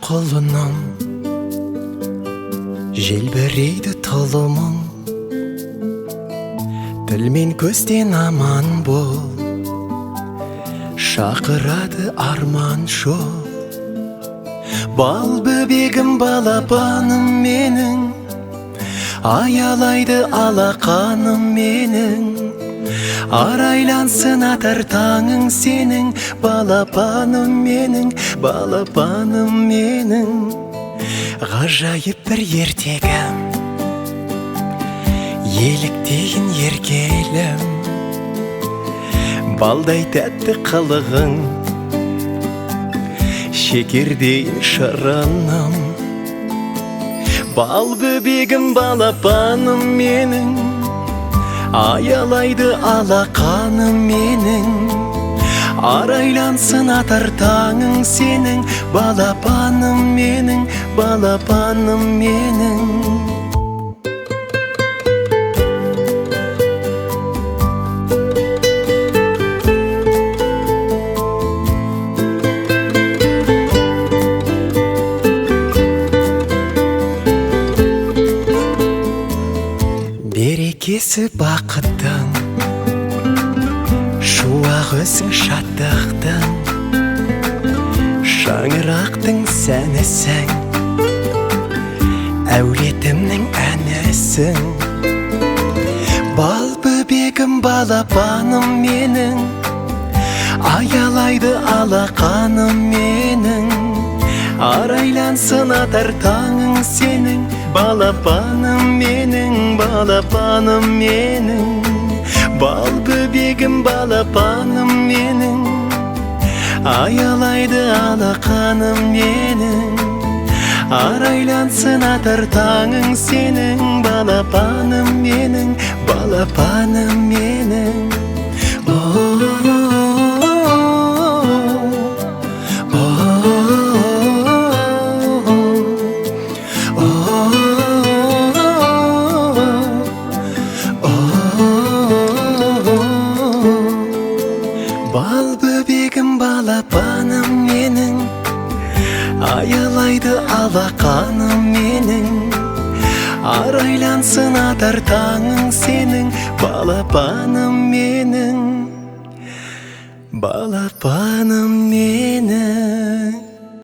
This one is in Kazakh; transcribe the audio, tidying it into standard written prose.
Құлыным, желбірейді тұлымың. Тіл мен көзден аман бол, шақырады арман жол. Бал бөбегім, балапаным менің, аялайды алақаным менің. Арайлансын атар таңың сенің, балапаным менің, балапаным менің. Ғажайып бір ертегім, еліктейін еркелім. Балдай тәтті қылығың, шекердейін шырыным. Бал бөбегім, балапаным менің, аялайды алақаным менің. Арайлансын атар таңың сенің, балапаным менің, балапаным менің. Берекесі бақыттың, шуақ өзің шаттықтың, шаңырақтың сәнісің, әулетімнің әнісің. Бал бөбегім, балапаным менің, аялайды алақаным менің. Арайлансын атар таңың сенің, балапаным менің, балапаным менің. Бал бөбегім, балапаным менің, аялайды алақаным менің. Арайлансын атар таңың сенің, балапаным менің, балапаным менің. Бал бөбегім, балапаным менің, аялайды алақаным менің. Арайлансын атар таңың сенің, балапаным менің, балапаным менің.